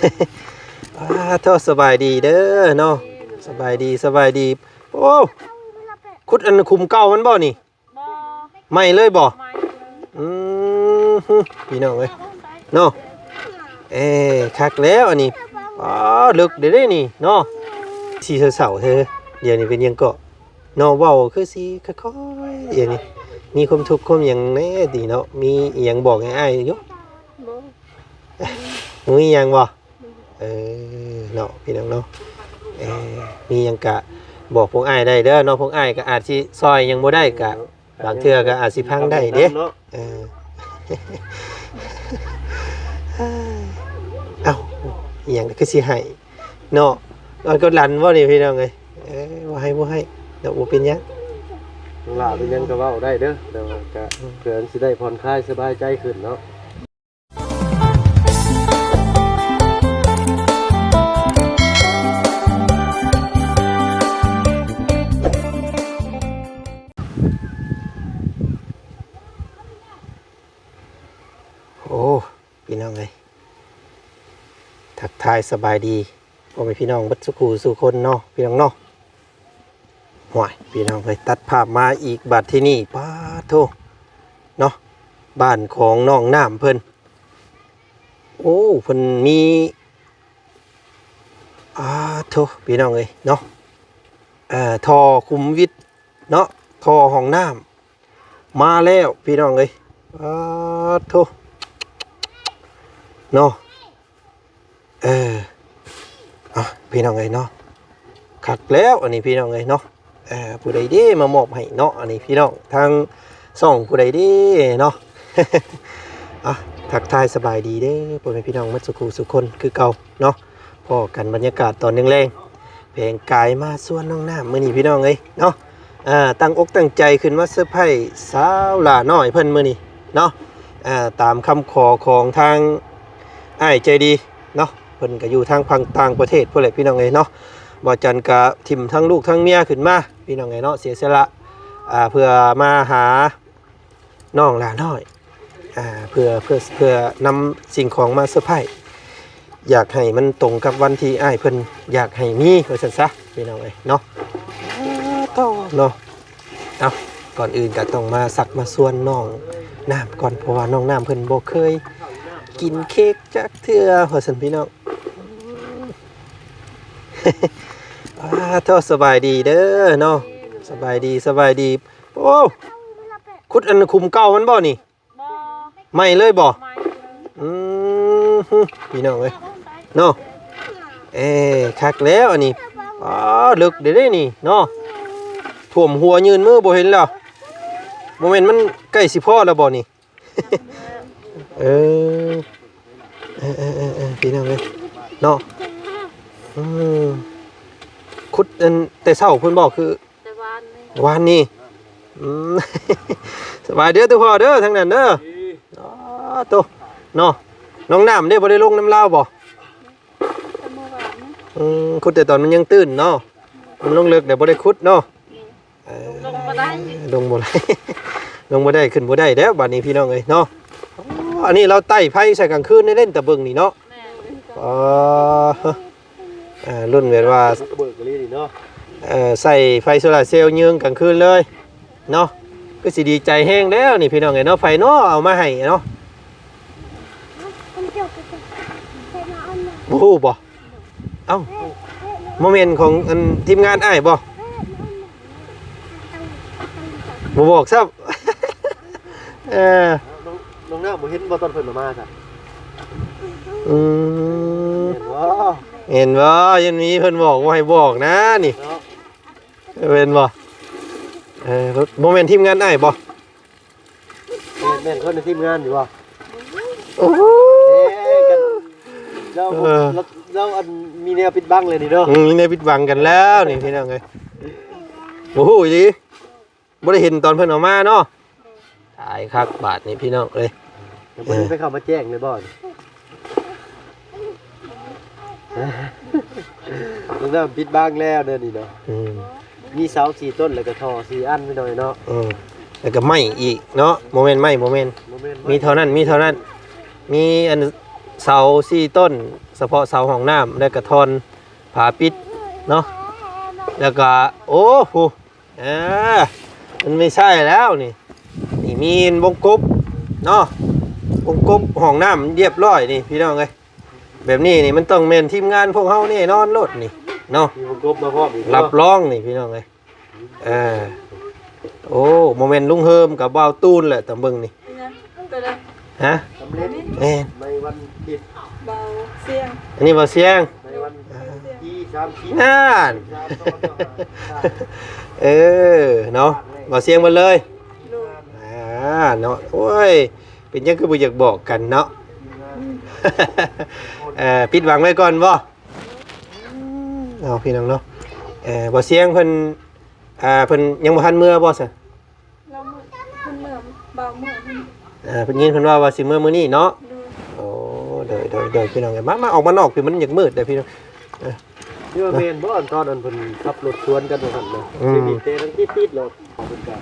ອ່າ ໂທ ສະບາຍດີເດີເນາະ. ສະບາຍດີ ສະບາຍດີ. ໂອ້ ຂຸດອັນຂຸມເກົ່າມັນບໍ່ນີ້? ບໍ່ ໃໝ່ເລີຍບໍ່? ໃໝ່ ອືມ ພີ່ນ້ອງເອີຍເນາະ. ເອີ ຄັກແລ້ວອັນນີ້. ອໍ ເລິກເດ້ນີ້ເນາະ. ຊິເສົ້າໆ ເອີ ດຽວນີ້ເປັນຫຍັງເກາະເນາະ? ເວົ້າຄືຊິຄ່ອຍໆ ດຽວນີ້ມີຄວາມທຸກຄວາມຫຍັງແດ່ຕິເນາະ? ມີອີ່ຫຍັງບອກໃຫ້ອ້າຍຢູ່? ບໍ່ ບໍ່ມີຫຍັງບໍ່? ເອີ ເນາະ ພີ່ນ້ອງເນາະ. ເອີ ມີຫຍັງກະບອກພວກອ້າຍໄດ້ເດີເນາະ. ພວກອ້າຍກະອາດຊິຊ່ອຍຫຍັງບໍ່ໄດ້ ກະບາງເທື່ອກະອາດຊິພັງໄດ້ເດ້. ເອີ ເອົ້າ ອີ່ຫຍັງຄືຊິໃຫ້ເນາະ? ມັນກົດດັນບໍ່ນີ້ ພີ່ນ້ອງເອີຍ? ເອີ ບໍ່ໃຫ້ ບໍ່ໃຫ້ເນາະ ບໍ່ເປັນຫຍັງ. ນ້ອງຫຼ້າເປັນຫຍັງກະເວົ້າໄດ້ເດີ ແຕ່ວ່າກະ ອືມ ເພື່ອຊິໄດ້ຜ່ອນຄາຍສະບາຍໃຈຂຶ້ນເນາະ. ໂອ້ ພີ່ນ້ອງເອີຍ ທັກທາຍສະບາຍດີພໍ່ແມ່ພີ່ນ້ອງເບິດສູ່ຄູ່ສູ່ຄົນເນາະ ພີ່ນ້ອງເນາະ. ຫ້ວຍ ພີ່ນ້ອງເອີຍ ຕັດພາບມາອີກບາດທີນີ້ ປາດໂທເນາະ ບ້ານຂອງນ້ອງນ້ຳເພິ່ນ. ໂອ້ ເພິ່ນມີ ອາໂທ ພີ່ນ້ອງເອີຍເນາະ ເອີ ທໍ່ຄຸມວິດເນາະ ທໍ່ຫ້ອງນ້ຳ ມາແລ້ວພີ່ນ້ອງເອີຍ. ປາດໂທເນາະ ເອີ ອ່ະ ພີ່ນ້ອງເອີຍເນາະ ຄັກແລ້ວອັນນີ້ ພີ່ນ້ອງເອີຍເນາະ. ເອີ ຜູ້ໃດເດ້ມາມອບໃຫ້ເນາະ ອັນນີ້ພີ່ນ້ອງ ທາງຊ່ອງຜູ້ໃດເດ້ເນາະ. ອ່ະ ທັກທາຍສະບາຍດີເດີພໍ່ແມ່ພີ່ນ້ອງໝົດສູ່ຄູ່ສູ່ຄົນຄືເກົ່າເນາະ. ພໍ້ກັນບັນຍາກາດຕອນແລງໆ ແຜງກາຍມາສວນນ້ອງນ້ຳມື້ນີ້ພີ່ນ້ອງເອີຍເນາະ. ອ່າ ຕັ້ງອົກຕັ້ງໃຈຂຶ້ນມາເຊີໄພສາວຫຼ້ານ້ອຍເພິ່ນມື້ນີ້ເນາະ. ອ່າ ຕາມຄຳຂໍຂອງທາງອ້າຍໃຈດີເນາະ ເພິ່ນກະຢູ່ທາງຝັ່ງຕ່າງປະເທດພຸ້ນແຫຼະ ພີ່ນ້ອງເອີຍເນາະ. ບ່າວຈັນກະຖິ້ມທັງລູກທັງເມຍຂຶ້ນມາ ພີ່ນ້ອງເອີຍເນາະ ເສຍສະຫຼະ ອ່າ ເພື່ອມາຫານ້ອງຫຼ້ານ້ອຍ ອ່າ ເພື່ອ ເພື່ອ ເພື່ອນຳສິ່ງຂອງມາເຊີໄພ. ຢາກໃຫ້ມັນຕົງກັບວັນທີ່ອ້າຍເພິ່ນຢາກໃຫ້ມີ ວ່າຊັ້ນຊະ ພີ່ນ້ອງເອີຍເນາະ. ເນາະ ເອົາ ກ່ອນອື່ນກະຕ້ອງມາຊັກມາຊວນນ້ອງນ້ຳກ່ອນ ເພາະວ່ານ້ອງນ້ຳເພິ່ນບໍ່ເຄີຍກິນເຄ້ກຈັກເທື່ອ ວ່າຊັ້ນ ພີ່ນ້ອງ. ອາໂທ ສະບາຍດີເດີເນາະ ສະບາຍດີ ສະບາຍດີ. ໂອ້ ຂຸດອັນຂຸມເກົ່າມັນບໍ່ນີ້? ບໍ່ ໃໝ່ເລີຍບໍ່? ໃໝ່ ອືມ ພີ່ນ້ອງເອີຍເນາະ. ເອີ ຄັກແລ້ວອັນນີ້. ອໍ ເລິກເດ້ນີ້ເນາະ ຖ້ວມຫົວຍື່ນມືບໍ່ເຫັນແລ້ວ. ບໍ່ແມ່ນມັນໃກ້ຊິພໍ້ແລ້ວບໍ່ນີ້? ເອີ ເອີ ເອີ ເອີ ພີ່ນ້ອງເອີຍເນາະ. ອືມ ຂຸດອັນແຕ່ເຊົ້າພຸ້ນບໍ່? ຄື ແຕ່ວານນີ້ ວານນີ້. ອືມ ສະບາຍເດີ ໂຕພໍ່ເດີ ທາງນັ້ນເດີ. ອໍ ໂຕເນາະ ນ້ອງນ້ຳເດ້ ບໍ່ໄດ້ລົງນຳລາວບໍ່? ແຕ່ເມື່ອວານນີ້ ອືມ ຂຸດແຕ່ຕອນມັນຍັງຕື້ນເນາະ ມັນລົງເລິກແລ້ວບໍ່ໄດ້ຂຸດເນາະ. ເອີ ລົງບໍ່ໄດ້ ລົງບໍ່ໄດ້ ລົງບໍ່ໄດ້ ຂຶ້ນບໍ່ໄດ້ແລ້ວບາດນີ້ ພີ່ນ້ອງເອີຍເນາະ. ອໍ ອັນນີ້ລາວໄຕ້ໄຟໃສ່ກາງຄືນໄດ້ເດ້ ຕາເບິ່ງນີ້ເນາະ. ແມ່ນ ອໍ ເອີ ລຸ້ນແບບວ່າບຸກເບີກອີ່ຫຼີນີ້ເນາະ. ເອີ ໃສ່ໄຟໂຊລາເຊວຍິງກາງຄືນເລີຍເນາະ. ຄືຊິດີໃຈແຮງແລ້ວນີ້ ພີ່ນ້ອງເອີຍເນາະ. ໃຜເນາະເອົາມາໃຫ້ເນາະ? ບໍ່ຮູ້ບໍ່? ເອົ້າ ບໍ່ແມ່ນຂອງອັນທີມງານອ້າຍບໍ່? ບໍ່ບອກຊ້ຳ. ເອີ ນ້ອງ ນ້ອງນ້ຳບໍ່ເຫັນບໍ່ຕອນເພິ່ນເອົາມາຊະ? ອືມ ເຫັນບໍ່? ເຫັນບໍ່? ຍັງມີເພິ່ນບອກບໍ່ໃຫ້ບອກນະນີ້ເນາະ. ເຫັນບໍ່? ເອີ ບໍ່ແມ່ນທີມງານອ້າຍບໍ່? ແມ່ນ ແມ່ນຄົນໃນທີມງານຢູ່ບໍ່? ໂອ້ໂຫ ເອີ ກັນ ລາວ ເອີ ລາວ ລາວອັນມີແນວປິດບັງເລີຍນີ້ເນາະ. ອືມ ມີແນວປິດບັງກັນແລ້ວນີ້ ພີ່ນ້ອງເອີຍ. ບໍ່ຮູ້ອີ່ຫຼີ ບໍ່ໄດ້ເຫັນຕອນເພິ່ນເອົາມາເນາະ. ຕາຍຄັກບາດນີ້ ພີ່ນ້ອງເອີຍ. ແຕ່ບໍ່ໄດ້ໄປເຂົ້າມາແຈ້ງເລີຍບໍ່? ນ້ອງນ້ຳປິດບັງແລ້ວເດີນີ້ເນາະ. ອືມ ມີເສົາສີ່ຕົ້ນ ແລ້ວກໍທໍ່ສີ່ອັນ ພີ່ນ້ອງເນາະ. ເອີ ແລ້ວກໍໄມ້ອີກເນາະ. ບໍ່ແມ່ນໄມ້ ບໍ່ແມ່ນ ບໍ່ແມ່ນໄມ້ ມີເທົ່ານັ້ນ ມີເທົ່ານັ້ນ. ມີອັນ ເສົາສີ່ຕົ້ນ ສະເພາະເສົາຫ້ອງນ້ຳ ແລ້ວກໍທ່ອນຝາປິດເນາະ ແລ້ວກໍ ໂອ້ ຜູ້ ອ່າ ມັນໄມ່ໃຊ້ແລ້ວນີ້ ນີ້ມີວົງກົບເນາະ ວົງກົບຫ້ອງນ້ຳຮຽບຮ້ອຍນີ້ພີ່ນ້ອງເອີຍ ແບບນີ້ນີ້ມັນຕ້ອງແມ່ນທີມງານພວກເຮົາແນ່ນອນໂລດນີ້ເນາະ ມີວົງກົບມາພ້ອມອີກ ຮັບຮອງນີ້ພີ່ນ້ອງເອີຍ ເອີ ໂອ້ ບໍ່ແມ່ນລຸງເຮີມກັບບ່າວຕູນແຫຼະ ຕາມເບິ່ງນີ້ ຫະ ສຳເລັດ ແມ່ນ ໃນວັນທີ ບ່າວຊຽງ ອັນນີ້ບ່າວຊຽງ ໃນວັນທີສາມສິບ ນັ້ນ ເອີ ເນາະ ບ່າວຊຽງເບິດເລີຍ ໂດຍ ອ່າ ເນາະ ໂອ້ຍ ເປັນຫຍັງຄືບໍ່ຢາກບອກກັນເນາະ ເອີ ປິດບັງໄວ້ກ່ອນບໍ່ ເນາະ ພີ່ນ້ອງເນາະ ເອີ ບ່າວຊຽງເພິ່ນ ອ່າ ເພິ່ນຍັງບໍ່ທັນເມືອບໍ່ຊະ ລາວເມືອ ເພິ່ນເມືອບ່າວເມືອ ເອີ ເພິ່ນຍິນເພິ່ນເວົ້າວ່າຊິເມືອມື້ນີ້ເນາະ ໂດຍ ໂອ້ ໂດຍ ໂດຍ ໂດຍ ພີ່ນ້ອງເອີຍ ມາ ມາ ອອກມານອກພີ້ ມັນຢາກມືດເດ້ພີ່ນ້ອງ ເອີ ເອີ ແມ່ນບໍ່ ອັນຕອນນັ້ນເພິ່ນຂັບລົດສວນກັນວ່າຊັ້ນເນາະ ອືມ ຊິບີບແຕ່ທັງຕິດໆໂລດ ເພິ່ນກໍ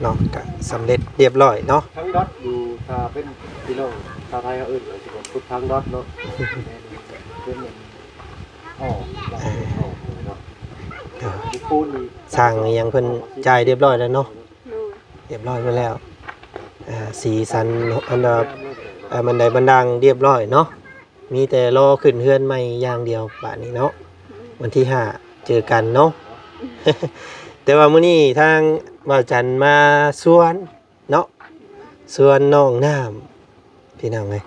ເນາະ ກໍສຳເລັດຮຽບຮ້ອຍເນາະ ທາງດອດຢູ່ ຖ້າເປັນພີ່ນ້ອງຊາວໄທເຮົາເອີ້ນກໍຊິເປັນທາງດອດເນາະ ເປັນ ເອີ ເອີ ຊ່າງອີ່ຫຍັງເພິ່ນຈ່າຍຮຽບຮ້ອຍແລ້ວເນາະ ໂດຍ ຮຽບຮ້ອຍໝົດແລ້ວ ອ່າ ສີສັນ ອັນດາ ເອີ ບັນໄດບັນດາງຮຽບຮ້ອຍເນາະ ມີແຕ່ລໍຂຶ້ນເຮືອນໃໝ່ຢ່າງດຽວບາດນີ້ເນາະ ວັນທີຫ້າເຈີກັນເນາະ ແຕ່ວ່າມື້ນີ້ທາງບ່າວຈັນມາຊວນ ເນາະ ຊວນນ້ອງນ້ຳ ພີ່ນ້ອງເອີຍ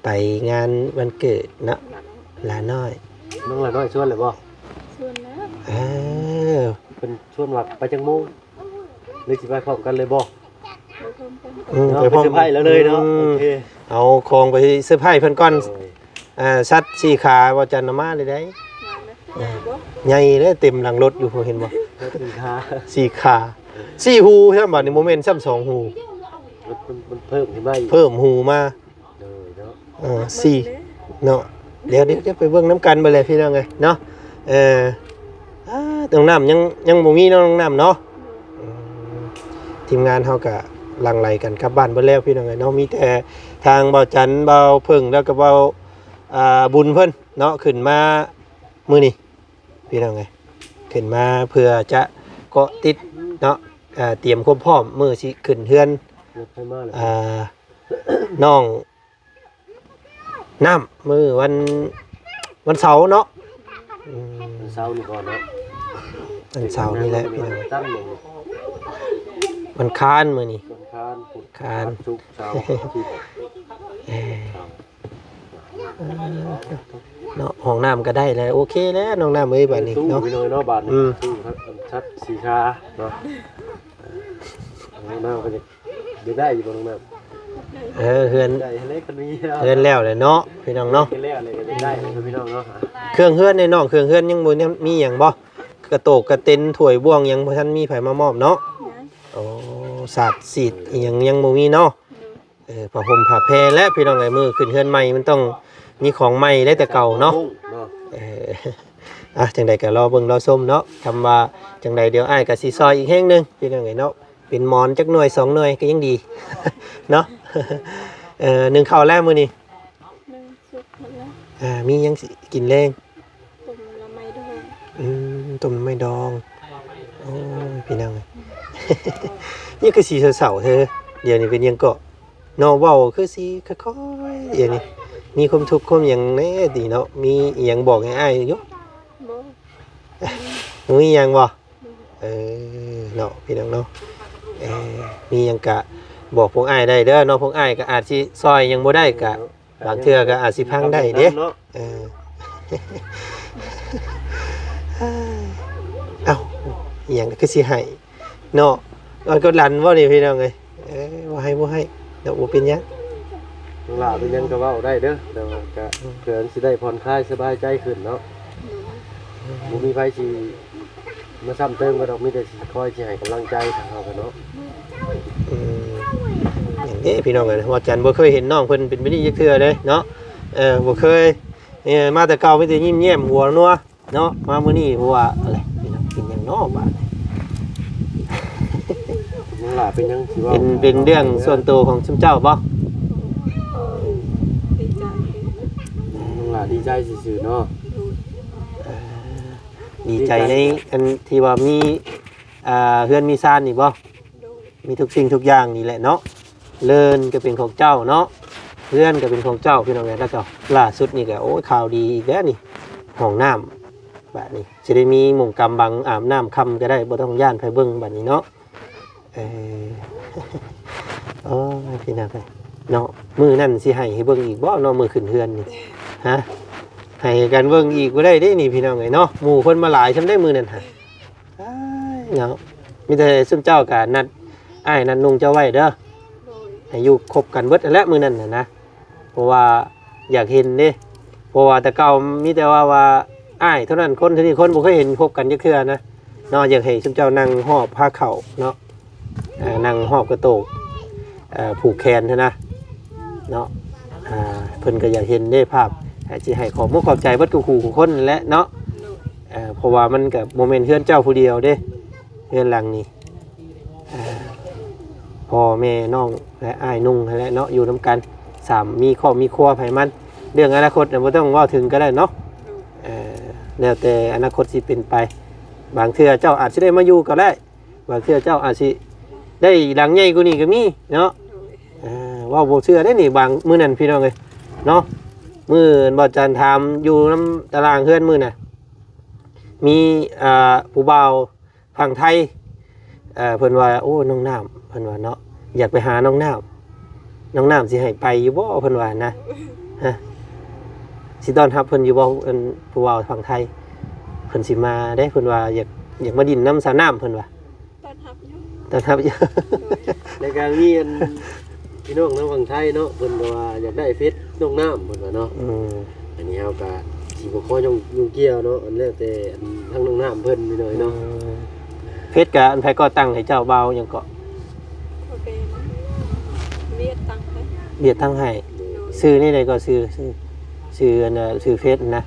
ໄປງານວັນເກີດເນາະ ຫຼານ້ອຍ ນ້ອງຫຼານ້ອຍຊວນແລ້ວບໍ່ ຊວນແລ້ວ ເອີ ເພິ່ນຊວນວ່າໄປຈັກໂມງ ຫຼືຊິໄປພ້ອມກັນເລີຍບໍ່ ໄປພ້ອມກັນ ອືມ ເນາະ ໄປພ້ອມ ໄປເຊີໄພຣສ໌ລາວເລີຍເນາະ ອືມ ໂອເຄ ເອົາຂອງໄປເຊີໄພຣສ໌ເພິ່ນກ່ອນ ໂດຍ ອ່າ ສັດສີ່ຂາ ບ່າວຈັນເອົາມາເລີຍໄດ໋ ມາເລີຍ ເອີ ໃຫຍ່ເດ້ ເຕັມຫຼັງລົດຢູ່ ເຫັນບໍ່ ສີ່ຂາ ສີ່ຂາ ສີ່ຫູຊ້ຳ ບາດນີ້ບໍ່ແມ່ນຊ້ຳສອງຫູ ມັນ ມັນ ມັນເພີ່ມຂຶ້ນມາອີກ ເພີ່ມຫູມາ ໂດຍເນາະ ເອີ ສີ່ເນາະ ດຽວ ດຽວ ດຽວໄປເບິ່ງນຳກັນເບິ່ງແຫຼະພີ່ນ້ອງເອີຍເນາະ ເອີ ອ່າ ນ້ອງນ້ຳຍັງ ຍັງບໍ່ມີເນາະ ນ້ອງນ້ຳເນາະ ອືມ ທີມງານເຮົາກະຫຼັ່ງໄຫຼກັນກັບບ້ານເບິດແລ້ວພີ່ນ້ອງເອີຍເນາະ ມີແຕ່ທາງບ່າວຈັນ ບ່າວເຜິ້ງ ແລ້ວກໍບ່າວ ອ່າ ບຸນເພິ່ນເນາະ ຂຶ້ນມາມື້ນີ້ພີ່ນ້ອງເອີຍ ຂຶ້ນມາເພື່ອຈະເກາະຕິດເນາະ ອ່າ ຕຽມຄວາມພ້ອມມື້ຊິຂຶ້ນເຮືອນ ລົດໄຟມາແລ້ວ ອ່າ ນ້ອງນ້ຳ ມື້ວັນ ວັນເສົາເນາະ ອືມ ວັນເສົານີ້ກ່ອນເນາະ ວັນເສົານີ້ແຫຼະ ວັນຈັນມື້ນີ້ ວັນຄານມື້ນີ້ ວັນຄານ ພຸດ ຄານ ສຸກ ເສົາ ອາທິດ ເອີ ເນາະ ຫ້ອງນ້ຳກໍໄດ້ແລ້ວ ໂອເຄແລ້ວ ນ້ອງນ້ຳເອີຍ ບາດນີ້ເນາະ ຕູ້ພີ່ນ້ອງເນາະ ບາດນີ້ ອືມ ຕູ້ສັດສີ່ຂາເນາະ ເອີ ນ້ອງນ້ຳກໍຈະ ຢາກໄດ້ຢູ່ບໍ່ນ້ອງນ້ຳ ເອີ ເຮືອນ ຢາກໄດ້ເລີຍ ຄັນມີ ເຮືອນແລ້ວແຫຼະເນາະ ພີ່ນ້ອງເນາະ ເຮືອນແລ້ວເລີຍກໍຢາກໄດ້ພີ່ນ້ອງເນາະ ເຄື່ອງເຮືອນໃນນ້ອງ ເຄື່ອງເຮືອນຍັງບໍ່ມີຫຍັງບໍ່ ກະໂຕກກະເຕັນ ຖ້ວຍບ່ວງຫຍັງ ບໍ່ທັນມີໃຜມາມອບເນາະ ຍັງ ໂອ້ ສາດສີດອີ່ຫຍັງຍັງບໍ່ມີເນາະ ໂດຍ ເອີ ຜ້າຫົ່ມຜ້າແພແຫຼະພີ່ນ້ອງເອີຍ ມື້ຂຶ້ນເຮືອນໃໝ່ມັນຕ້ອງມີຂອງໃໝ່ໄດ໋ແຕ່ເກົ່າເນາະ ເນາະ ເອີ ອ່ະ ຈັ່ງໃດກໍລໍເບິ່ງລໍຊົມເນາະ ຄຳວ່າຈັ່ງໃດດຽວອ້າຍກໍຊິຊ່ອຍອີກແຮງໜຶ່ງ ພີ່ນ້ອງເອີຍເນາະ ເປັນໝອນຈັກໜ່ວຍສອງໜ່ວຍກໍຍັງດີເນາະ ເອີ ໜຶ້ງເຂົ້າແລ້ວມື້ນີ້ ໜຶ້ງສຸກໝົດແລ້ວ ອ່າ ມີຫຍັງຊິກິນແລງ? ຕົ້ມໜໍ່ໄມ້ດອງ ອືມ ຕົ້ມໜໍ່ໄມ້ດອງ ໂອ້ຍ ພີ່ນ້ອງເອີຍ ນີ້ຄືຊິເສົ້າໆແທ້ ດຽວນີ້ເປັນຫຍັງເກາະ ເນາະ ເວົ້າຄືຊິຄ່ອຍໆ ດຽວນີ້ ມີຄວາມທຸກຄວາມຫຍັງແດ່ຕິເນາະ ມີອີ່ຫຍັງບອກໃຫ້ອ້າຍຢູ່? ບໍ່ ບໍ່ມີຫຍັງບໍ່? ເອີ ເນາະ ພີ່ນ້ອງເນາະ ເອີ ມີຫຍັງກະບອກພວກອ້າຍໄດ້ເດີເນາະ ພວກອ້າຍກະອາດຊິຊ່ອຍຫຍັງບໍ່ໄດ້ກະ ບາງເທື່ອກໍອາດຊິພັງໄດ້ເດ້ ເນາະ ເອີ ເອົ້າ ອີ່ຫຍັງຄືຊິໃຫ້ເນາະ ມັນກໍຫຼັນບໍ່ນີ້ພີ່ນ້ອງເອີຍ ເອີ ບໍ່ໃຫ້ ບໍ່ໃຫ້ດອກ ບໍ່ເປັນຫຍັງ ນ້ອງຫຼ້າເປັນຫຍັງກໍເວົ້າໄດ້ເດີ ແຕ່ວ່າກໍ ອືມ ເພື່ອຊິໄດ້ຜ່ອນຄາຍສະບາຍໃຈຂຶ້ນເນາະ ອືມ ບໍ່ມີໃຜຊິ ມາຊ້ຳເຕີມກໍດອກ ມີແຕ່ຊິຄອຍຊິໃຫ້ກຳລັງໃຈທາງເຮົາກັນເນາະ ອືມ ຫຍັງເດ້ພີ່ນ້ອງເອີຍ ວ່າຈັນບໍ່ເຄີຍເຫັນນ້ອງເພິ່ນເປັນແບບນີ້ຈັກເທື່ອເດ້ເນາະ ເອີ ບໍ່ເຄີຍ ເອີ ມາແຕ່ເກົ່າມີແຕ່ຍິ້ມແຍ້ມຫົວນົວເນາະ ມາມື້ນີ້ບໍ່ວ່າອະໄລ ເປັນຫຍັງເນາະບາດນີ້ ນ້ອງຫຼ້າເປັນຫຍັງຊິເວົ້າ ເປັນ ເປັນເລື່ອງສ່ວນໂຕຂອງຊຸມເຈົ້າບໍ່? ບໍ່ ໃຈຊື່ໆເນາະ. ເອີ ດີໃຈໃນອັນທີ່ວ່າມີ ອ່າ ເຮືອນມີຊານນີ້ບໍ່? ໂດຍ ມີທຸກສິ່ງທຸກຢ່າງນີ້ແຫຼະເນາະ. ເລີນກໍເປັນຂອງເຈົ້າເນາະ ເຮືອນກໍເປັນຂອງເຈົ້າ ພີ່ນ້ອງເອີຍ. ແລ້ວກໍລ່າສຸດນີ້ກໍ ໂອ້ຍ ຂ່າວດີອີກແລ້ວນີ້ ຫ້ອງນ້ຳ ບາດນີ້ຊິໄດ້ມີໝົງກຳບັງ ອາບນ້ຳຄ່ຳກໍໄດ້ ບໍ່ຕ້ອງຢ້ານໃຜເບິ່ງບາດນີ້ເນາະ. ເອີ ໂອ້ຍ ພີ່ນ້ອງເອີຍເນາະ. ມື້ນັ້ນຊິໃຫ້ ໃຫ້ເບິ່ງອີກບໍ່ເນາະ ມື້ຂຶ້ນເຮືອນນີ້ ຮະ? ໃຫ້ກັນເບິ່ງອີກບໍ່ໄດ້ເດ້ນີ້ ພີ່ນ້ອງເອີຍເນາະ. ໝູ່ເພິ່ນມາຫຼາຍຊ່ຳໃດມື້ນັ້ນຫະ. ອ້າຍເນາະ ມີແຕ່ຊຸມເຈົ້າກະນັດອ້າຍນັດນຸ່ງເຈົ້າໄວ້ເດີ ໂດຍ ໃຫ້ຢູ່ຄົບກັນເບິດຫັ້ນແຫຼະມື້ນັ້ນນະ ເພາະວ່າຢາກເຫັນເດ້. ເພາະວ່າແຕ່ເກົ່າມີແຕ່ວ່າ ວ່າອ້າຍເທົ່ານັ້ນຄົນ ເທົ່ານີ້ຄົນ ບໍ່ເຄີຍເຫັນພົບກັນຈັກເທື່ອນະເນາະ. ຢາກໃຫ້ຊຸມເຈົ້ານັ່ງຮອບພາເຂົ້າເນາະ ເອີ ນັ່ງຮອບກະໂຕກ ເອີ ຜູກແຂນຫັ້ນນະເນາະ. ເພິ່ນກໍຢາກເຫັນເດ້ພາບ ຊິໃຫ້ຂອບມຸກຂອບໃຈເບິດຄູ່ຄູ່ຄົນນັ້ນແຫຼະເນາະ. ເອີ ເພາະວ່າມັນກໍບໍ່ແມ່ນເຮືອນເຈົ້າຜູ້ດຽວເດ້ ເຮືອນຫຼັງນີ້ ເອີ ພໍ່ແມ່ນ້ອງ ແລະ ອ້າຍນຸ່ງຫັ້ນແຫຼະເນາະ ຢູ່ນຳກັນ ສາມ ມີຄອບມີຄົວໃຜມັນ. ເລື່ອງອະນາຄົດນະ ບໍ່ຕ້ອງເວົ້າເຖິງກໍໄດ້ເນາະ ເອີ ແລ້ວແຕ່ອະນາຄົດຊິເປັນໄປ. ບາງເທື່ອເຈົ້າອາດຊິໄດ້ມາຢູ່ກໍໄດ້ ບາງເທື່ອເຈົ້າອາດຊິໄດ້ຫຼັງໃຫຍ່ກວ່ານີ້ກໍມີເນາະ. ເອີ ເວົ້າບໍ່ເຊື່ອເດ້ນີ້ ບາງມື້ນັ້ນ ພີ່ນ້ອງເອີຍເນາະ ມື້ບ່າວຈັນຖາມຢູ່ນຳຕາລ່າງເຮືອນມື້ນະ ມີ ອ່າ ຜູ້ບ່າວຝັ່ງໄທ ເອີ ເພິ່ນວ່າ ໂອ້ ນ້ອງນ້ຳ ເພິ່ນວ່າເນາະ ຢາກໄປຫານ້ອງນ້ຳ ນ້ອງນ້ຳຊິໃຫ້ໄປຢູ່ບໍ່ ເພິ່ນວ່ານະ ຮະ ຊິຕ້ອນຮັບເພິ່ນຢູ່ບໍ່ ອັນ ຜູ້ບ່າວຝັ່ງໄທ ເພິ່ນຊິມາເດ້ ເພິ່ນວ່າຢາກ ຢາກມາດິນນຳສາວນ້ຳ ເພິ່ນວ່າ ຕ້ອນຮັບຢູ່ ຕ້ອນຮັບຢູ່ ໂດຍ ແລ້ວກໍມີອັນ ພີ່ນ້ອງທາງຝັ່ງໄທເນາະ ເພິ່ນກໍວ່າຢາກໄດ້ເຟສນ້ອງນ້ຳ ເພິ່ນວ່າເນາະ. ອືມ ອັນນີ້ເຮົາກໍຊິບໍ່ຂໍຫຍຸ້ງ ຫຍຸ້ງກ່ຽວເນາະ ອັນແລ້ວແຕ່ອັນທາງນ້ອງນ້ຳເພິ່ນນີ້ໜ້ອຍເນາະ. ອືມ ເຟສກໍອັນໃຜກໍ່ຕັ້ງໃຫ້ເຈົ້າ ບ່າວຫຍັງເກາະ? ວຽດຕັ້ງໃຫ້ ວຽດຕັ້ງໃຫ້. ໂດຍ ຊື່ນີ້ໃດກໍຊື່ ຊື່ ຊື່ອັນ ຊື່ເຟສນະ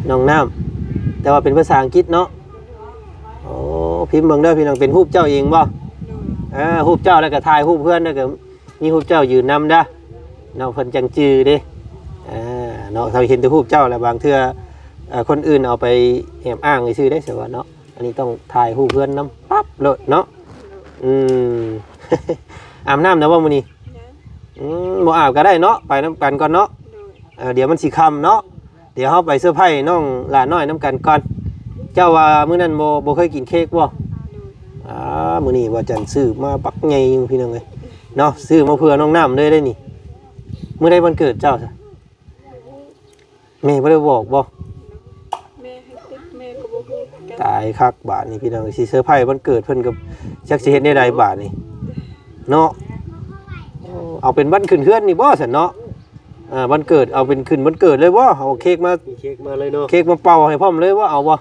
ນ້ອງນ້ຳ ແຕ່ວ່າເປັນພາສາອັງກິດເນາະ. ໂອ້ ພິມເບິ່ງເດີພີ່ນ້ອງ ເປັນຮູບເຈົ້າເອງບໍ່? ໂດຍ ເອີ ຮູບເຈົ້າ ແລ້ວກໍຖ່າຍຮູບເພື່ອນ ແລ້ວກໍມີຮູບເຈົ້າຢືນນຳເດີເນາະ ເພິ່ນຈັ່ງຈື່ເດ້. ເອີ ເນາະ ຖ້າເຫັນແຕ່ຮູບເຈົ້າແລ້ວ ບາງເທື່ອ ເອີ ຄົນອື່ນເອົາໄປແອບອ້າງຊື່ໆເດ້ ສະວ່າເນາະ. ອັນນີ້ຕ້ອງຖ່າຍຮູບເພື່ອນນຳປັບໂລດເນາະ. ອືມ ອາບນ້ຳແລ້ວບໍ່ມື້ນີ້? ຍັງ ອືມ ບໍ່ອາບກໍໄດ້ເນາະ ໄປນຳກັນກ່ອນເນາະ. ໂດຍ ເອີ ດຽວມັນຊິຄ່ຳເນາະ ດຽວເຮົາໄປເຊີໄພນ້ອງຫຼ້ານ້ອຍນຳກັນກ່ອນ. ເຈົ້າວ່າມື້ນັ້ນບໍ່ ບໍ່ເຄີຍກິນເຄ້ກບໍ່? ໂດຍ ອ່າ ມື້ນີ້ບ່າວຈັນຊື້ມາບັກໃຫຍ່ຢູ່ ພີ່ນ້ອງເອີຍເນາະ ຊື້ມາເພື່ອນ້ອງນ້ຳເລີຍເດ້ນີ້. ມື້ໃດວັນເກີດເຈົ້າຊະ? ແມ່ບໍ່ໄດ້ບອກບໍ່? ແມ່ໃຫ້ຕິດ ແມ່ກໍບໍ່ຮູ້ຄືກັນ. ຕາຍຄັກບາດນີ້ ພີ່ນ້ອງ ຊິເຊີໄພວັນເກີດເພິ່ນກໍຈັກຊິເຮັດແນວໃດບາດນີ້ເນາະ. ເອົາເປັນວັນຂຶ້ນເຮືອນນີ້ບໍ່ຊັ້ນເນາະ? ເອີ ວັນເກີດ ເອົາເປັນຂຶ້ນວັນເກີດເລີຍບໍ່? ເອົາເຄ້ກມາ ມີເຄ້ກມາເລີຍເນາະ ເຄ້ກມາເປົ່າໃຫ້ພ້ອມເລີຍບໍ່? ເອົາບໍ່?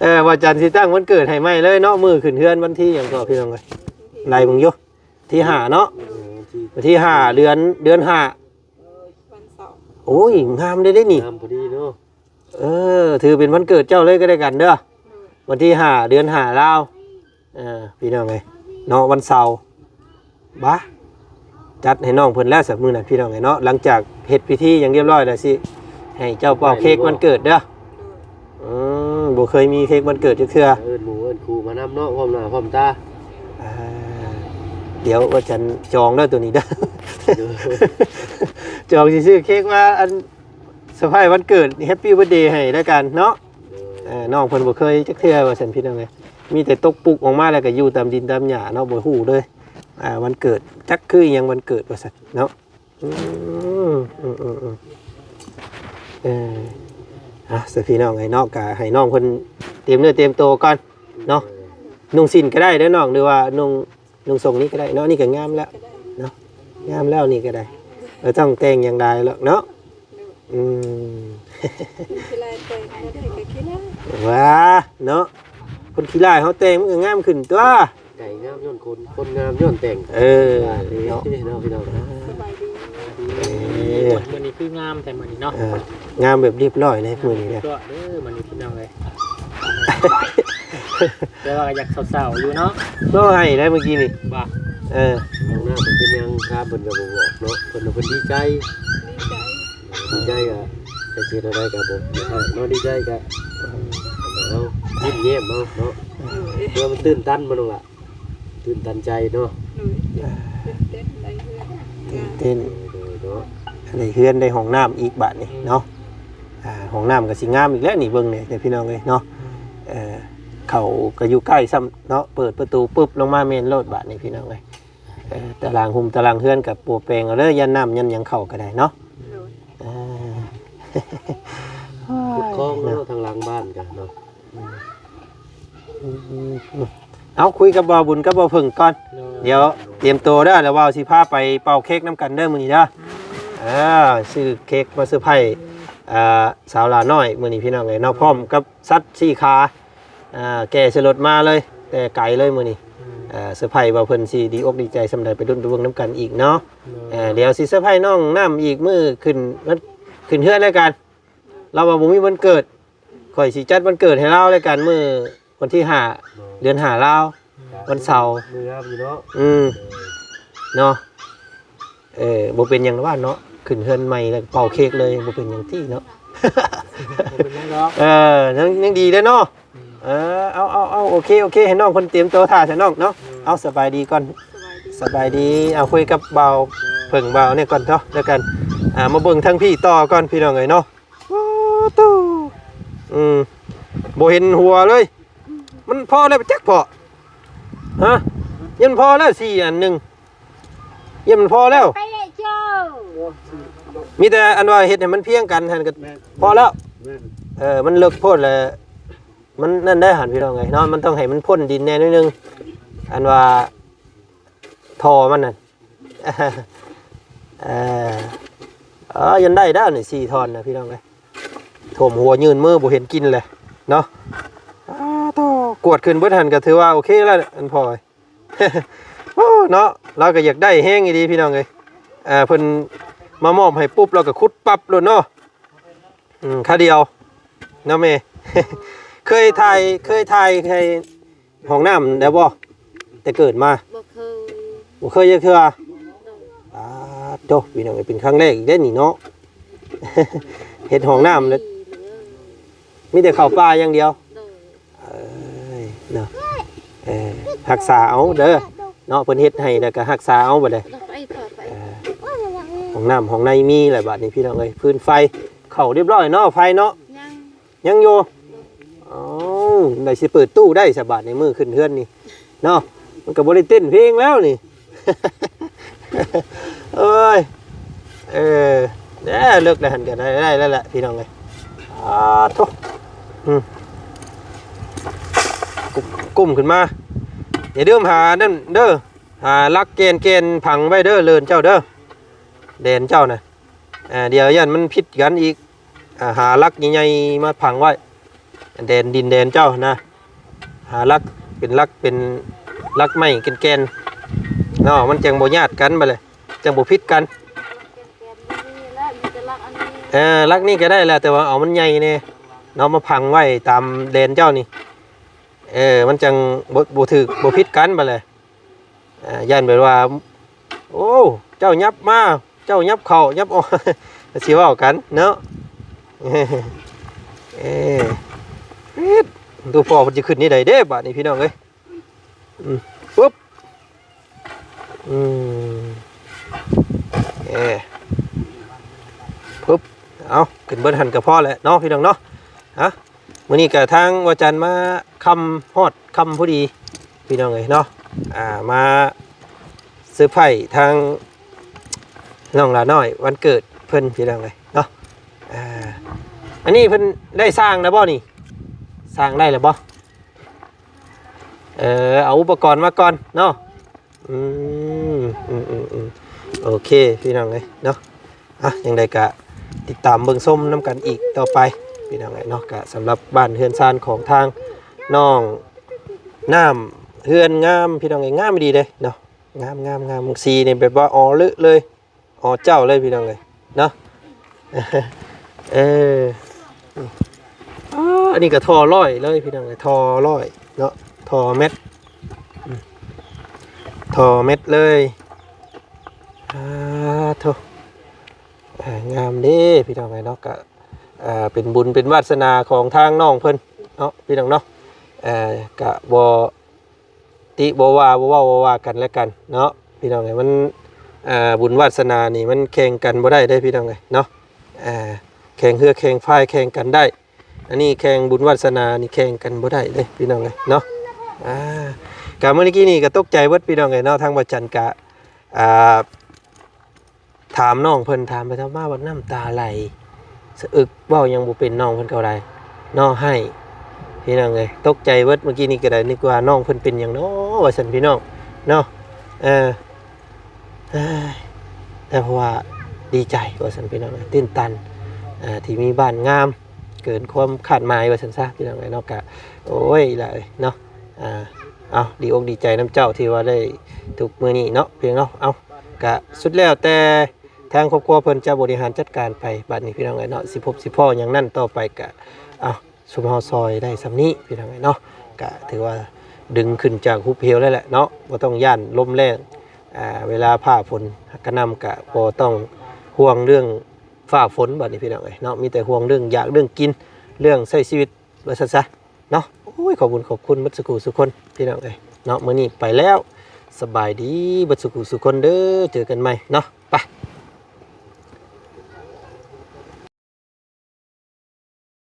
ເອີ ບ່າວຈັນຊິຕັ້ງວັນເກີດໃຫ້ໃໝ່ເລີຍເນາະ ມື້ຂຶ້ນເຮືອນ ວັນທີຫຍັງເກາະ ພີ່ນ້ອງເອີຍ ໄລ່ເບິ່ງຢູ່. ທີຫ້າເນາະ ເອີ ວັນທີ ວັນທີຫ້າ ເດືອນ ເດືອນຫ້າ. ວັນເສົາ ໂອ້ຍ ງາມເດ້ ເດ້ນີ້ ງາມພໍດີເນາະ. ເອີ ຖືເປັນວັນເກີດເຈົ້າເລີຍກໍແລ້ວກັນເດີ ໂດຍ ວັນທີຫ້າ ເດືອນຫ້າລາວ. ເອີ ພີ່ນ້ອງເອີຍເນາະ ວັນເສົາ ບາ ຈັດໃຫ້ນ້ອງເພິ່ນແລ້ວຊະມື້ນັ້ນ ພີ່ນ້ອງເອີຍເນາະ. ຫຼັງຈາກເຮັດພິທີຫຍັງຮຽບຮ້ອຍແລ້ວ ຊິໃຫ້ເຈົ້າເປົ່າເຄ້ກວັນເກີດເດີ. ໂດຍ ອືມ ບໍ່ເຄີຍມີເຄ້ກວັນເກີດຈັກເທື່ອ ເອີ້ນໝູ່ເອີ້ນຄູ່ມານຳເນາະ ພ້ອມໜ້າພ້ອມຕາ. ອ່າ ດຽວວ່າຈັນຈອງເດີໂຕນີ້ເດີ ໂດຍ ຈອງຊິຊື້ເຄ້ກມາອັນເຊີໄພວັນເກີດ Happy Birthday ໃຫ້ແລ້ວກັນເນາະ. ໂດຍ ເອີ ນ້ອງເພິ່ນບໍ່ເຄີຍຈັກເທື່ອວ່າຊັ້ນ ພີ່ນ້ອງເອີຍ ມີແຕ່ຕົກປຸກອອກມາແລ້ວກໍຢູ່ຕາມດິນຕາມຫຍ້າເນາະ ບໍ່ຮູ້ເລີຍ ອ່າ ວັນເກີດ ຈັກຄືອີ່ຫຍັງວັນເກີດວ່າຊັ້ນເນາະ. ອືມ ອືມ ອືມ ອືມ ເອີ ອ່ະ ຊະ ພີ່ນ້ອງເອີຍເນາະ ກະໃຫ້ນ້ອງເພິ່ນຕຽມເນື້ອຕຽມໂຕກ່ອນເນາະ. ນຸ່ງສິ້ນກໍໄດ້ເດີນ້ອງ ຫຼືວ່ານຸ່ງ ນຸ່ງຊົງນີ້ກໍໄດ້ເນາະ. ນີ້ກໍງາມແລ້ວເນາະ ງາມແລ້ວນີ້ກໍໄດ້ ບໍ່ຕ້ອງແຕ່ງຫຍັງຫຼາຍຫຼອກເນາະ. ອືມ ຂີ້ລ້າຍແຕ່ງບໍ່ໄດ້ກໍຂີ້ລ້າຍ ວ່າເນາະ ຄົນຂີ້ລ້າຍເຮົາແຕ່ງມັນກໍງາມຂຶ້ນຕົວະ. ໄກ່ງາມຍ້ອນຄົນ ຄົນງາມຍ້ອນແຕ່ງ. ເອີ ວ່າເດ້ ເນາະ ເນາະ ພີ່ນ້ອງ. ສະບາຍດີ ເອີ ມື້ນີ້ຄືງາມແທ້ມື້ນີ້ເນາະ. ເອີ ງາມແບບຮຽບຮ້ອຍເລີຍມື້ນີ້ເດີ ຮຽບຮ້ອຍເດີມື້ນີ້ ພີ່ນ້ອງເອີຍ. ແຕ່ວ່າກໍຢາກເສົ້າໆຢູ່ເນາະ ເວົ້າໄຫ້ໄດ້ມື້ກີ້ນີ້ ວ່າ ເອີ ນ້ອງນ້ຳເພິ່ນເປັນຫຍັງ ຖາມເພິ່ນກໍບໍ່ບອກເນາະ ເພິ່ນວ່າເພິ່ນດີໃຈ. ດີໃຈ ດີໃຈກະ ຈະເຮັດແນວໃດກະບໍ່ ເນາະ ດີໃຈກະ ເອົາ ຍິ້ມແຍ້ມເອົາເນາະ ເພື່ອມັນຕື່ນຕັນ ບໍ່ນ້ອງລະ ຕື່ນຕັນໃຈເນາະ ໂດຍ ຕື່ນເຕັ້ນໄດ້ເຮືອນ ຕື່ນເຕັ້ນ ໂດຍໆ ເນາະ ໄດ້ເຮືອນໄດ້ຫ້ອງນ້ຳອີກບາດນີ້ເນາະ ອ່າ ຫ້ອງນ້ຳກໍຊິງາມອີກແລ້ວນີ້ ເບິ່ງແດ່ເດີພີ່ນ້ອງເອີຍເນາະ ເອີ ເຂົ້າກໍຢູ່ໃກ້ຊ້ຳເນາະ ເປີດປະຕູປຶບລົງມາແມ່ນໂລດບາດນີ້ພີ່ນ້ອງເອີຍ ເອີ ຕາລາງຮົ່ມຕາລາງເຮືອນກໍປົວແປງເອົາເດີ ຢ້ານນ້ຳຢ້ານຫຍັງເຂົ້າກໍໄດ້ເນາະ ໂດຍ ອ່າ ຂຸດຄອງເນາະ ເນາະ ທາງຫຼັງບ້ານກໍເນາະ ອືມ ເອົາ ຄຸຍກັບບ່າວບຸນກັບບ່າວເຜິ້ງກ່ອນ ໂດຍ ດຽວຕຽມໂຕເດີ ແລ້ວບ່າວຊິພາໄປເປົ່າເຄ້ກນຳກັນເດີມື້ນີ້ເດີ ອ່າ ຊື້ເຄ້ກມາເຊີໄພ ອ່າ ສາວຫຼ້ານ້ອຍມື້ນີ້ພີ່ນ້ອງເອີຍເນາະ ພ້ອມກັບສັດສີ່ຂາ ອ່າ ແກ່ໃສ່ລົດມາເລີຍ ແຕ່ໄກເລີຍມື້ນີ້ ອືມ ອ່າ ເຊີໄພວ່າເພິ່ນຊິດີອົກດີໃຈສ່ຳໃດ ໄປລຸ້ນໄປເບິ່ງນຳກັນອີກເນາະ ໂດຍ ເອີ ດຽວຊິເຊີໄພນ້ອງນ້ຳອີກມື້ຂຶ້ນ ວັນ ຂຶ້ນເຮືອນແລ້ວກັນ ລາວວ່າບໍ່ມີວັນເກີດ ຂ້ອຍຊິຈັດວັນເກີດໃຫ້ລາວແລ້ວກັນ ມື້ວັນທີຫ້າ ເດືອນຫ້າລາວ ວັນເສົາ ມື້ງາມຢູ່ເນາະ ອືມ ເນາະ ເອີ ບໍ່ເປັນຫຍັງດອກວ່າເນາະ ຂຶ້ນເຮືອນໃໝ່ແລ້ວເປົ່າເຄ້ກເລີຍ ບໍ່ເປັນຫຍັງຕິເນາະ ບໍ່ເປັນຫຍັງດອກ ເອີ ຍັງ ຍັງດີເດ້ເນາະ ອືມ ເອີ ເອົາ ເອົາ ເອົາ ໂອເຄ ໂອເຄ ໃຫ້ນ້ອງເພິ່ນຕຽມໂຕຖ້າຊະນ້ອງເນາະ ເອີ ເອົາ ສະບາຍດີກ່ອນ ສະບາຍດີ ສະບາຍດີ ເອົາ ຄຸຍກັບບ່າວເຜິ້ງບ່າວນີ້ກ່ອນເນາະ ແລ້ວກັນ ອ່າ ມາເບິ່ງທາງພີ້ຕໍ່ກ່ອນ ພີ່ນ້ອງເອີຍເນາະ ໂອ້ໂຕ ອືມ ບໍ່ເຫັນຫົວເລີຍ ມັນພໍແລ້ວໄປຈັກພໍ ຮະ ຍັງພໍແລ້ວ ສີ່ອັນໜຶ່ງ ຍັງມັນພໍແລ້ວ ໄປເລີຍເຈົ້າ ມີແຕ່ອັນວ່າເຮັດໃຫ້ມັນພຽງກັນຫັ້ນກໍ ແມ່ນ ພໍແລ້ວ ແມ່ນ ເອີ ມັນເລິກໂພດແຫຼະ ມັນນັ້ນໄດ້ຫັ້ນ ພີ່ນ້ອງເອີຍເນາະ ມັນຕ້ອງໃຫ້ມັນພົ້ນດິນແດ່ໜ້ອຍໜຶ່ງ ອັນວ່າທໍ່ມັນນັ້ນ ເອີ ເອີ ຍັງໄດ້ດາວນີ້ ສີ່ທ່ອນນະ ພີ່ນ້ອງເອີຍ ຖ້ວມຫົວຍື່ນມືບໍ່ເຫັນກິນເລີຍເນາະ ອ້າ ໂທ້ ກວດຂຶ້ນເບິດຫັ້ນກໍຖືວ່າໂອເຄແລ້ວ ອັນພໍ່ ໂອ້ ເນາະ ລາວກໍຢາກໄດ້ແຮງອີ່ຫຼີ ພີ່ນ້ອງເອີຍ ເອີ ເພິ່ນມາມອບໃຫ້ປຸບ ລາວກໍຂຸດປັບໂລດເນາະ ອືມ ຄາດຽວເນາະແມ່ ເຄີຍຖ່າຍ ເຄີຍຖ່າຍໃຫ້ຫ້ອງນ້ຳແລ້ວບໍ່ ແຕ່ເກີດມາ? ບໍ່ເຄີຍ ບໍ່ເຄີຍຈັກເທື່ອ ໂດຍ ປາດໂທ້ ພີ່ນ້ອງເອີຍ ເປັນຄັ້ງແລກອີກເດ້ນີ້ເນາະ ເຮັດຫ້ອງນ້ຳແລ້ວ ມີແຕ່ເຂົ້າປ່າຢ່າງດຽວ ໂດຍ ເອີຍ ເນາະ ເອີ ຮັກສາເອົາເດີເນາະ ເພິ່ນເຮັດໃຫ້ແລ້ວກໍຮັກສາເອົາບັດໃດ ໂດຍ ໄປ ໄປ ເອີ ຫ້ອງນ້ຳຫ້ອງໃນມີແລ້ວບັດນີ້ ພີ່ນ້ອງເອີຍ ຟືນໄຟເຂົ້າຮຽບຮ້ອຍເນາະ ໄຟເນາະ ຍັງ ຍັງຢູ່ ໂດຍ ເອົ້າ ໄດ້ຊິເປີດຕູ້ໄດ້ສະບາດໃນມື້ຂຶ້ນເຮືອນນີ້ເນາະ ມັນກໍບໍ່ໄດ້ເຕັ້ນເພງແລ້ວນີ້ ເອີຍ ເອີ ແດ່ ເລິກແລ້ວຫັ້ນກໍໄດ້ ໄດ້ແລ້ວແຫຼະ ພີ່ນ້ອງເອີຍ ອາໂທ້ ອືມ ກຸ້ມ ກຸ້ມຂຶ້ນມາ ຢ່າລືມຫານັ້ນເດີ ຫາຫຼັກແກ່ນ ແກ່ນຝັງໄວ້ເດີ ເລີນເຈົ້າເດີ ແດນເຈົ້ານະ ອ່າ ດຽວຢ້ານມັນຜິດກັນອີກ ອ່າ ຫາຫຼັກໃຫຍ່ໆມາຝັງໄວ້ ແດນດິນແດນເຈົ້ານະ ຫາຫຼັກເປັນຫຼັກ ເປັນຫຼັກໄມ້ແກ່ນໆເນາະ ມັນຈັ່ງບໍ່ຍາດກັນບາດນີ້ ຈັ່ງບໍ່ຜິດກັນ ເອີ ຫຼັກນີ້ກໍໄດ້ແຫຼະ ແຕ່ວ່າເອົາມັນໃຫຍ່ແດ່ເນາະ ມາຝັງໄວ້ຕາມແດນເຈົ້ານີ້ ເອີ ມັນຈັ່ງບໍ່ ບໍ່ຖືກ ບໍ່ຜິດກັນບາດນີ້ ອ່າ ຢ້ານແບບວ່າ ໂອ້ ເຈົ້າຫຍັບມາ ເຈົ້າຫຍັບເຂົ້າ ຫຍັບອອກ ຊິເວົ້າກັນເນາະ ເອີ ເອີ ຕູ້ພໍ່ເພິ່ນຊິຂຶ້ນນີ້ໃດເດ້ບາດນີ້ ພີ່ນ້ອງເອີຍ ອືມ ປຶບ ອືມ ເອີ ປຶບ ເອົາ ຂຶ້ນເບິດຫັ້ນກໍພໍແຫຼະເນາະ ພີ່ນ້ອງເນາະ ຮະ ມື້ນີ້ກໍທາງວາຈັນມາຄ່ຳ ຮອດຄ່ຳພໍດີ ພີ່ນ້ອງເອີຍເນາະ ອ່າ ມາເຊີໄພທາງນ້ອງຫຼ້ານ້ອຍ ວັນເກີດເພິ່ນ ພີ່ນ້ອງເອີຍເນາະ ອ່າ ອັນນີ້ເພິ່ນໄດ້ສ້າງແລ້ວບໍ່ນີ້ ສ້າງໄດ້ແລ້ວບໍ່? ເອີ ເອົາອຸປະກອນມາກ່ອນເນາະ ອືມ ອືມໆໆ ໂອເຄ ພີ່ນ້ອງເອີຍເນາະ ອ່ະ ຈັ່ງໃດກະຕິດຕາມເບິ່ງຊົມນຳກັນອີກຕໍ່ໄປ ພີ່ນ້ອງເອີຍເນາະ ກະສຳລັບບ້ານເຮືອນຊານຂອງທາງນ້ອງນ້ຳ ເຮືອນງາມ ພີ່ນ້ອງເອີຍ ງາມອີ່ຫຼີເດ້ເນາະ ງາມໆໆ ສີນີ້ແບບວ່າອໍເລິເລີຍ ອໍເຈົ້າເລີຍ ພີ່ນ້ອງເອີຍເນາະ ເອີ ອາ ອັນນີ້ກໍທໍ່ຮ້ອຍເລີຍ ພີ່ນ້ອງເອີຍ ທໍ່ຮ້ອຍເນາະ ທໍ່ແມັດ ອືມ ທໍ່ແມັດເລີຍ ອາ ໂທ້ ອ່າ ງາມເດ້ພີ່ນ້ອງເອີຍເນາະ ກະ ເປັນບຸນເປັນວາສະໜາຂອງທາງນ້ອງເພິ່ນເນາະ ພີ່ນ້ອງເນາະ ກະບໍ່ຕິບໍ່ວ່າ ບໍ່ເວົ້າບໍ່ວ່າກັນແລະກັນເນາະ ພີ່ນ້ອງເອີຍ ມັນ ອ່າ ບຸນວາສະໜານີ້ມັນແຂ່ງກັນບໍ່ໄດ້ເດ້ພີ່ນ້ອງເອີຍເນາະ ອ່າ ແຂ່ງເຮືອແຂ່ງພາຍແຂ່ງກັນໄດ້ ອັນນີ້ແຂ່ງບຸນວາສະໜານີ້ແຂ່ງກັນບໍ່ໄດ້ເດ້ພີ່ນ້ອງເອີຍເນາະ ອ່າ ກະມື້ກີ້ນີ້ກະຕົກໃຈເບິດພີ່ນ້ອງເອີຍເນາະ ທາງບໍ່ຈັນກະ ອ່າ ຖາມນ້ອງເພິ່ນ ຖາມໄປຖາມມາບັດນ້ຳຕາໄຫຼສະອຶກ ເວົ້າຫຍັງບໍ່ເປັນ ນ້ອງເພິ່ນກໍໄດ້ເນາະ ໄຫ້ ພີ່ນ້ອງເອີຍ ຕົກໃຈເບິດ ມື້ກີ້ນີ້ກໍໄດ້ ນຶກວ່ານ້ອງເພິ່ນເປັນຫຍັງເນາະ ວ່າຊັ້ນພີ່ນ້ອງເນາະ ເອີ ແຕ່ເພາະວ່າດີໃຈວ່າຊັ້ນພີ່ນ້ອງ ຕື່ນຕັນ ເອີ ທີ່ມີບ້ານງາມເກີນຄວາມຄາດໝາຍວ່າຊັ້ນຊະ ພີ່ນ້ອງເອີຍເນາະ ກະ ໂອ້ຍ ອີ່ຫຼ້າເອີຍເນາະ ອ່າ ເອົາ ດີອົກດີໃຈນຳເຈົ້າທີ່ວ່າໄດ້ທຸກມື້ນີ້ເນາະ ພີ່ນ້ອງເນາະ ເອົາ ກະສຸດແລ້ວແຕ່ທາງຄອບຄົວເພິ່ນຈະບໍລິຫານຈັດການໄປ ບັດນີ້ພີ່ນ້ອງເອີຍເນາະ ຊິພົບຊິພໍ້ຫຍັງນັ້ນຕໍ່ໄປກະ ເອົາ ຊຸມເຮົາຊ່ອຍໄດ້ສ່ຳນີ້ພີ່ນ້ອງເອີຍເນາະ ກະຖືວ່າດຶງຂຶ້ນຈາກຫຸບເຫວແລ້ວແຫຼະເນາະ ບໍ່ຕ້ອງຢ້ານລົມແລ້ງ ອ່າ ເວລາຟ້າຝົນກະໜ່ຳ ກະບໍ່ຕ້ອງຫ່ວງເລື່ອງຟ້າຝົນ ບັດນີ້ພີ່ນ້ອງເອີຍເນາະ ມີແຕ່ຫ່ວງເລື່ອງຢາກເລື່ອງກິນ ເລື່ອງໃຊ້ຊີວິດວ່າຊັ້ນຊະເນາະ ໂອ້ຍ ຂອບບຸນຂອບຄຸນເບິດສູ່ຜູ້ສູ່ຄົນພີ່ນ້ອງເອີຍເນາະ ມື້ນີ້ໄປແລ້ວ ສະບາຍດີເບິດສູ່ຜູ້ສູ່ຄົນເດີ ເຈີກັນໃໝ່ເນາະ.